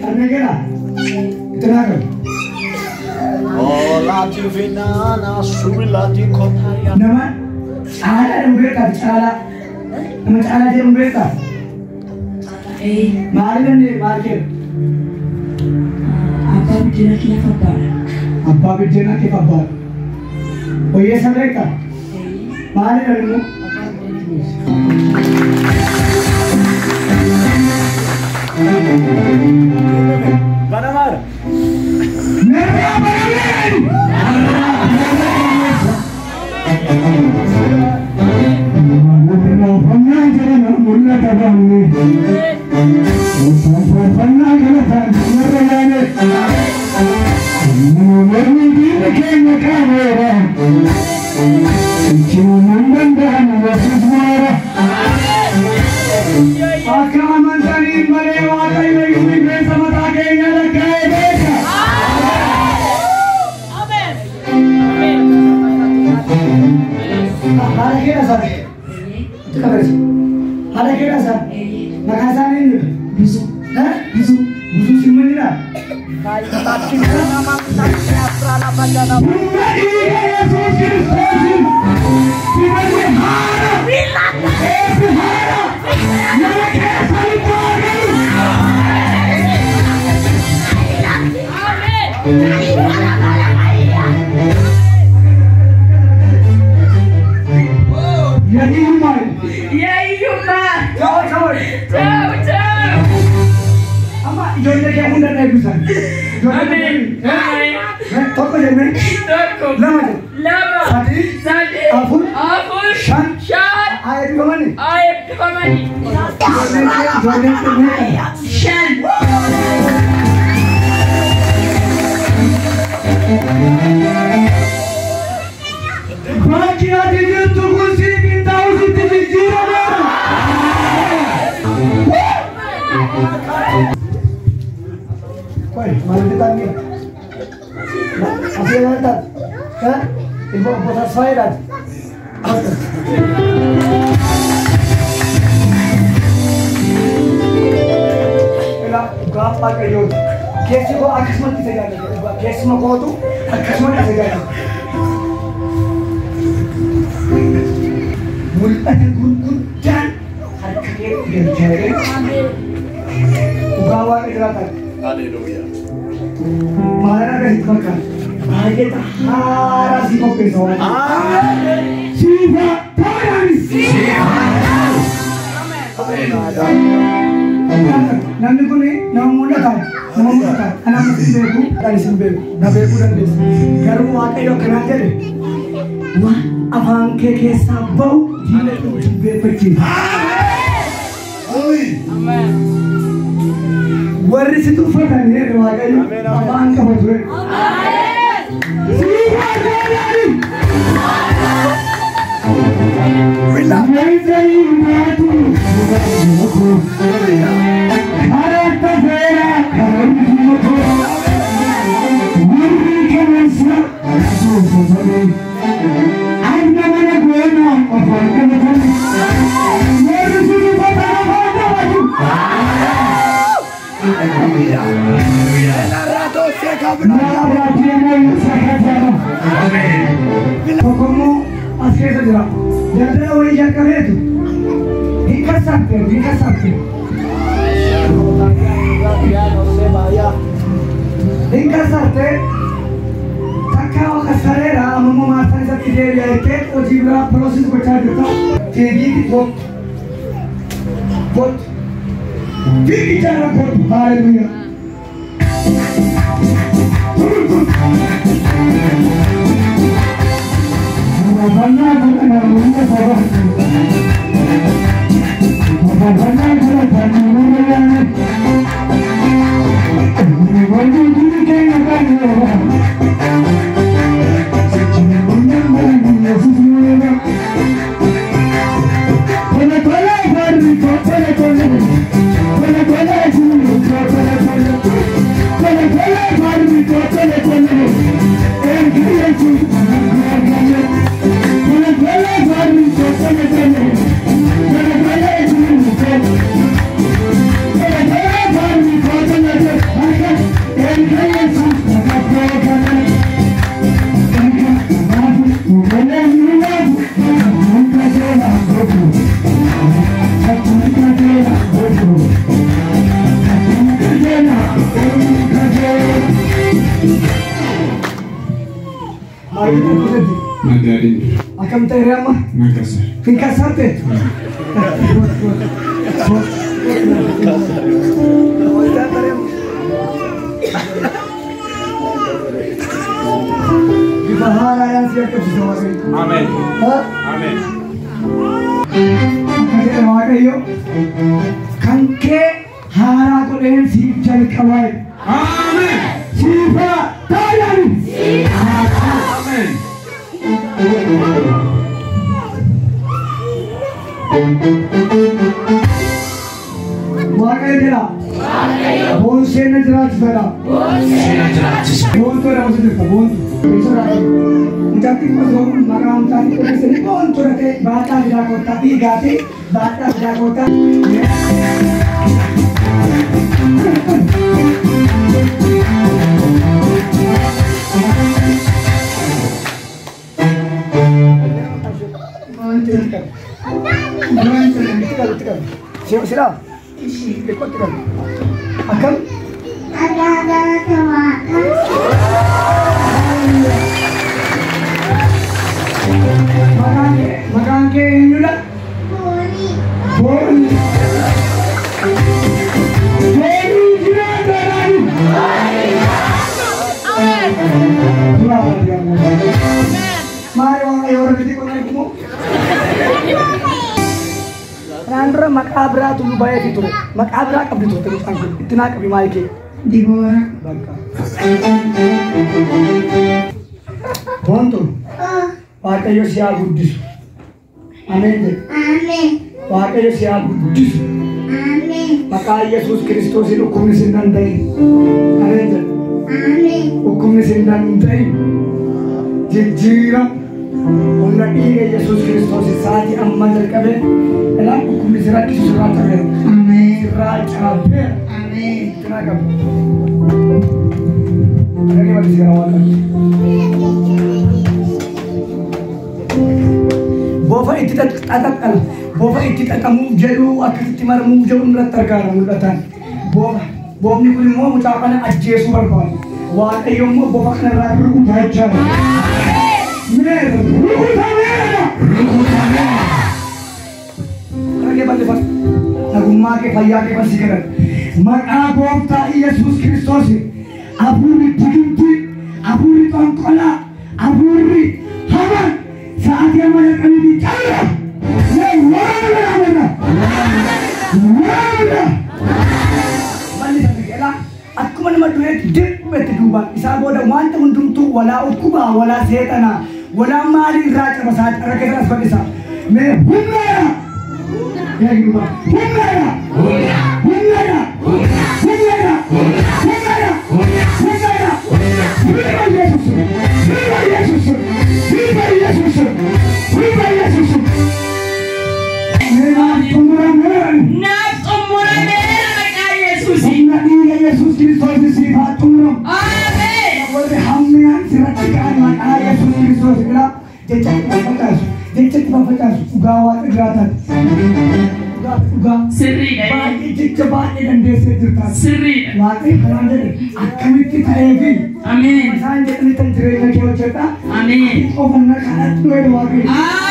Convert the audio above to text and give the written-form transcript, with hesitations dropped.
Harmee keedha? Itti naa qabi. Olati vinana subilati kotaya. Nama Caalaa jedhamu beektaa? Caalaa. Nama Caalaa jedhamu beektaa? Maali namni maal kennu? Abbaa biddeenaa kiyyaaf abbaadha. Abbaa biddeenaa keef abbaadha. Hojjeessa beektaa? Maali namni immoo? Banamara. Narraa barameen! Faarfannaa jedhama mul'ata baanne. Faarfannaa galataan warra yaane. Mormi diinni keenya qaameera. Ichimuun danda'an Yesuus moora. Akka amantaniin malee Waaqayyo iyyuu rifeensa mataa keenya lakkaa'ee beeka. Haadha keedha sana. Itti qabeessa. Haadha keedha sana. Maqaan isaanii eenyudha? Bizu. Bizu. Bizu simmanidha. Humna dhiiga Yesuus Kiristoosiin dibanni haara. Eebbi haara. Nama keessanitti haa galu. Yahiyyummaa. Yahiyyummaa. Ta'oo ta'oo. Ta'u ta'u. Amma ijoollee kee hunda eebbisan. Ameen. Tokko jennee. Tokko. Lama jenne. Lama. Sadii. Sadii. Afur. Afur. Shan. Shan. Haa eebbifamani. Haa eebbifamani. Ijoolleen kee ijoolleen kee meeqa? Shan. Bakki ati jirtu kun siif hin ta'u sitti jijjiirameera. Koi, maal taangi? Asii maal taate? Ilma obbo Tasfaayeedhaati. Ilaa dhugaa Waaqayyooti. Keessi koo akkasumatti isa jaallata. Dhugaa keessuma kootu akkasumatti isa jaallata. Mul'ata gurguddaan harka kee galchaa dhugaa Waaqa jiraatan. Hallelujah. Maal akkasitti fakkaata? Baay'ee haaraa si qopheessa Waaqayyo. Siifa ta'aanis. Namni kun nama mul'ataa nama mul'ataa ana amma sin beeku ani sin beeku na beekuu dandeessa. Garuu Waaqayyo akkanaan jedhe waan afaan kee keessaa bahu diina jilbeeffachiisa. Warri si tuffatan jedhe Waaqayyo afaan qabatu jedhe. Siifa ta'aanis. Tokkommoo as keessa jira. Daldala wayii jalqabeetu hin kassaabte hin kassaabte. Hin kassaabte takka kassareera amma immoo maasaan isatti deebi'a jettee hojii biraa piroosis gochaa jirta. Fiigiitti kottu. Kottu. Fiigichaan kottu. Haaleluyyaa. Argite turtetti. Nagaadhin ture. Akkam ta'e ree amma? Nan kassare. Hin kassarte? Bifa haaraadhaan si jalqabsiisa Waaqayyo. Ameen. Ha? Ameen. Akka jedhe Waaqayyo kan kee haaraa godheen siif jalqabaa jedhe. Ameen. Siif haa ta'u. Ameen. Waaqayyo jedha. Boonsee na jiraachisadha. Boontuu jedhamu jirta boontuu. Mucattiin osoo maqaa mucaatii qopheessanii boontuu dhaqee baadhaa fidaa koottaa dhiigaatee baadhaa fidaa koottaa. Siraa? Xiqqootti qabu. Akkam? Maqaan kee eenyudha? Booni. Booni jiraataadhaan. Maali Waaqayyo warra miti qonnaa immoo? Kanaan dura maqaa biraatu nu baay'eefi ture. Maqaa biraa qabdi turte mucaan kun. Itti naa qabi maal kee? Diboora. Bakka. Boontu Waaqayyo si haa guddisu. Ameen jedhe. Ameen. Waaqayyo si haa guddisu. Ameen. Maqaa Yesuus Kiristoosiin dhukkubni si hin danda'in. Ameen jedhe. Ameen. Dhukkubni si hin danda'in. Jijjiira humna dhiiga Yesuus Kiristoos sa'aatii ammaa jalqabee ilaa dhukkubni si rakkisu sirraa cabeera. Ameen. Sirraa cabeera. Ameen. Itti naa qabu. Dhagee bal'isi gara Waaqayyo. Bofa itti xaxaxala. Bofa itti xaxamuuf jedhu akkasitti marmuuf jedhu irratti argaara mul'atan. Bofa. Bofni kun immoo mucaa kana ajjeesuu barbaadu. Waaqayyo immoo bofa kanarraa rukutaa jechaadha. Mee rukutameera! Rukutameera. Dhagee bal'ifadhu. Nagummaa kee fayyaa kee bal'isi kadhadhu. Maqaa gooftaa Iyyasuus Kiristoos hafuurri digimtii, hafuurri xonqolaa, hafuurri hamaan sa'aatii amma jalqabiitii calla! Mee waraana! Waraana! Bal'isa biqilaa akkuma nama du'eetti dirbetti duubaan isaa booda wanta hundumtuu walaa dhukkubaa walaa seexanaa walaa maalii irraa caba sa'aatii harka keessan as bal'isa. Mee humnaadha! Eegi duubaan humnaadha! Humnaadha! Humnaadha! Humnaadha! Humnaadha! Viva Yesuus! Viva Yesuus! Viva Yesuus! Viva Yesuus! Mee naaf xumurameera! Naaf xumurameera maqaa Yesuusiin. Humna dhiiga Yesuus Kiristoos siif haa xumuramu. Ameen. Warri hammiyaan sirratti ka'an maqaa Yesuus Kiristoos ilaa jecha itti faffacaasu jecha itti faffacaasu dhugaa waaqa jiraatan dhugaa dhugaa Sirriidha. baay'ee jecha baay'ee dandeessee jirta. Sirriidha. Waaqayyo kanaan jedhe akkamitti ta'eefi Ameen. isaan jedhanii tan jireenya kee hojjedha. Ameen. Qofannaa kanatti dhufe Waaqayyo. Ameen.